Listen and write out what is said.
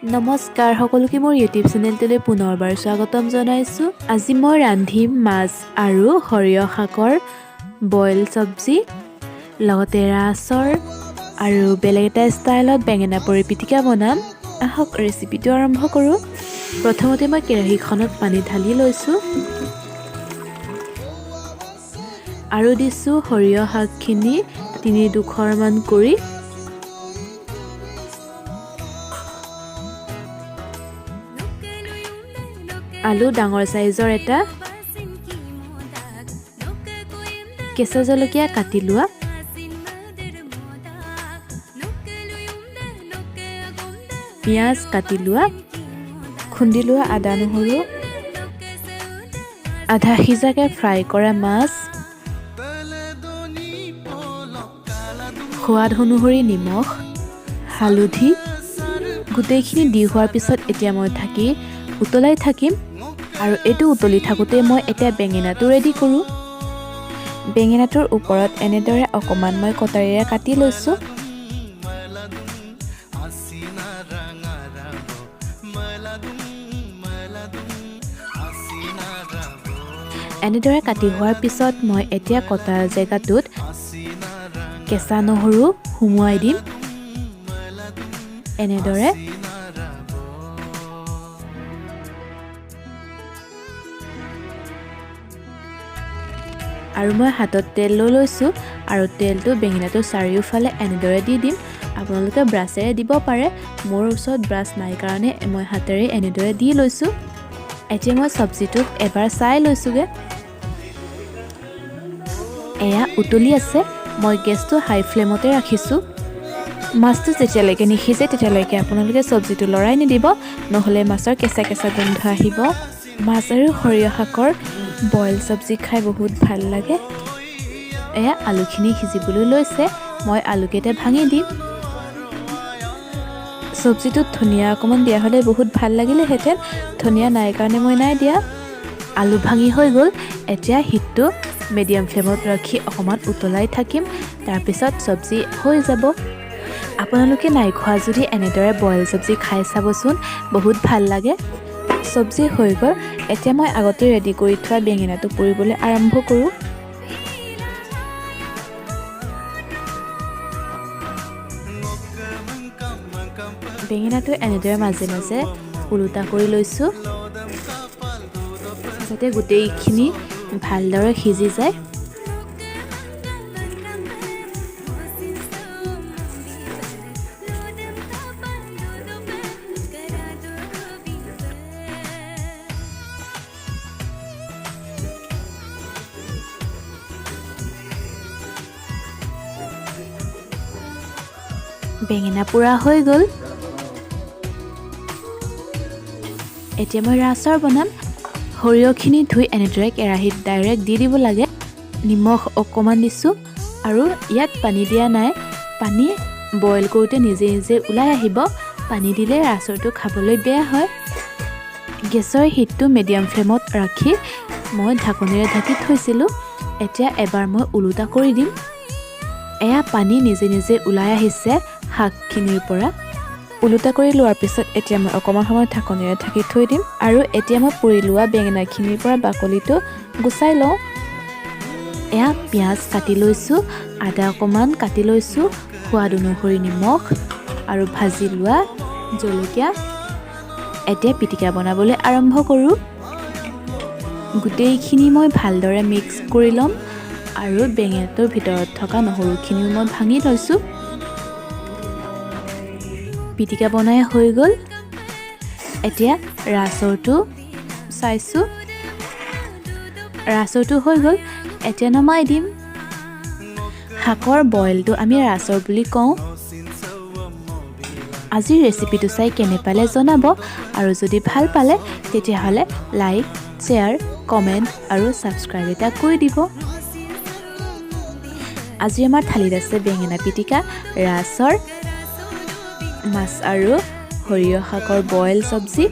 নমস্কাৰ সকলোকে, মোৰ ইউটিউব চেনেলটোলৈ পুনৰবাৰ স্বাগতম জনাইছোঁ। আজি মই ৰান্ধিম মাছ আৰু সৰিয়হ শাকৰ বইল চব্জি, লগতে ৰাছৰ আৰু বেলেগ এটা ষ্টাইলত বেঙেনা পুৰি পিটিকা বনাম। আহক, ৰেচিপিটো আৰম্ভ কৰোঁ। প্ৰথমতে মই কেৰাহীখনত পানী ঢালি লৈছোঁ আৰু দিছোঁ সৰিয়হ শাকখিনি তিনি ডোখৰমান কৰি। আলু ডাঙৰ চাইজৰ এটা, কেঁচা জলকীয়া কাটি লোৱা, পিঁয়াজ কাটি লোৱা, খুন্দি লোৱা আদা নহৰু, আধা সিজাকৈ ফ্ৰাই কৰা মাছ, সোৱাদ অনুসৰি নিমখ, হালধি। গোটেইখিনি দি হোৱাৰ পিছত এতিয়া মই ঢাকি উতলাই থাকিম আৰু এইটো উতলি থাকোঁতে মই এতিয়া বেঙেনাটো ৰেডি কৰোঁ। বেঙেনাটোৰ ওপৰত এনেদৰে অকণমান মই কটাৰীৰে কাটি লৈছোঁ। এনেদৰে কাটি হোৱাৰ পিছত মই এতিয়া কটা জেগাটোত কেঁচা নহৰু সুমুৱাই দিম এনেদৰে। আৰু মই হাতত তেল লৈ লৈছোঁ আৰু তেলটো বেঙেনাটোৰ চাৰিওফালে এনেদৰে দি দিম। আপোনালোকে ব্ৰাছেৰে দিব পাৰে, মোৰ ওচৰত ব্ৰাছ নাই কাৰণে মই হাতেৰে এনেদৰে দি লৈছোঁ। এতিয়া মই চব্জিটোক এবাৰ চাই লৈছোঁগৈ। এয়া উতলি আছে। মই গেছটো হাই ফ্লেমতে ৰাখিছোঁ। মাছটো যেতিয়ালৈকে নিসিজে তেতিয়ালৈকে আপোনালোকে চব্জিটো লৰাই নিদিব, নহ'লে মাছৰ কেঁচা কেঁচা গোন্ধ আহিব। মাছ আৰু সৰিয়হ শাকৰ বইল চব্জি খাই বহুত ভাল লাগে। এয়া আলুখিনি সিজিবলৈ লৈছে, মই আলুকেইটা ভাঙি দিম। চব্জিটোত ধনিয়া অকণমান দিয়া হ'লে বহুত ভাল লাগিলেহেঁতেন, ধনিয়া নাই কাৰণে মই নাই দিয়া। আলু ভাঙি হৈ গ'ল। এতিয়া হিটটো মিডিয়াম ফ্লেমত ৰাখি অকণমান উতলাই থাকিম, তাৰপিছত চব্জি হৈ যাব। আপোনালোকে নাই খোৱা যদি এনেদৰে বইল চব্জি খাই চাবচোন, বহুত ভাল লাগে। চব্জি হৈ গ'ল। এতিয়া মই আগতে ৰেডি কৰি থোৱা বেঙেনাটো পুৰিবলৈ আৰম্ভ কৰোঁ। বেঙেনাটো এনেদৰে মাজে মাজে ওলোটা কৰি লৈছোঁ, যাতে গোটেইখিনি ভালদৰে সিজি যায়। বেঙেনা পোৰা হৈ গ'ল। এতিয়া মই ৰাছৰ বনাম। সৰিয়হখিনি ধুই এনেদৰে কেৰাহীত ডাইৰেক্ট দি দিব লাগে। নিমখ অকণমান দিছোঁ আৰু ইয়াত পানী দিয়া নাই। পানী বইল কৰোঁতে নিজে নিজে ওলাই আহিব। পানী দিলে ৰাছৰটো খাবলৈ বেয়া হয়। গেছৰ হিটটো মিডিয়াম ফ্লেমত ৰাখি মই ঢাকনিৰে ঢাকি থৈছিলোঁ। এতিয়া এবাৰ মই ওলোটা কৰি দিম। এয়া পানী নিজে নিজে ওলাই আহিছে শাকখিনিৰ পৰা। ওলোটা কৰি লোৱাৰ পিছত এতিয়া মই অকণমান সময় ঢাকনিৰে ঢাকি থৈ দিম আৰু এতিয়া মই পুৰি লোৱা বেঙেনাখিনিৰ পৰা বাকলিটো গুচাই লওঁ। এয়া পিঁয়াজ কাটি লৈছোঁ, আদা অকণমান কাটি লৈছোঁ, সোৱাদ অনুসৰি নিমখ আৰু ভাজি লোৱা জলকীয়া। এতিয়া পিটিকা বনাবলৈ আৰম্ভ কৰোঁ। গোটেইখিনি মই ভালদৰে মিক্স কৰি ল'ম আৰু বেঙেনাটোৰ ভিতৰত থকা নহৰুখিনিও মই ভাঙি লৈছোঁ। পিটিকা বনাই হৈ গ'ল। এতিয়া ৰাছৰটো চাইছোঁ, ৰাছৰটো হৈ গ'ল। এতিয়া নমাই দিম। শাকৰ বইলটো আমি ৰাছৰ বুলি কওঁ। আজিৰ ৰেচিপিটো চাই কেনে পালে জনাব আৰু যদি ভাল পালে তেতিয়াহ'লে লাইক, শ্বেয়াৰ, কমেণ্ট আৰু ছাবস্ক্ৰাইব এটা কৰি দিব। আজি আমাৰ থালিত আছে বেঙেনা পিটিকা, ৰাছৰ, মাছ আৰু সৰিয়হ শাকৰ বইল চব্জি।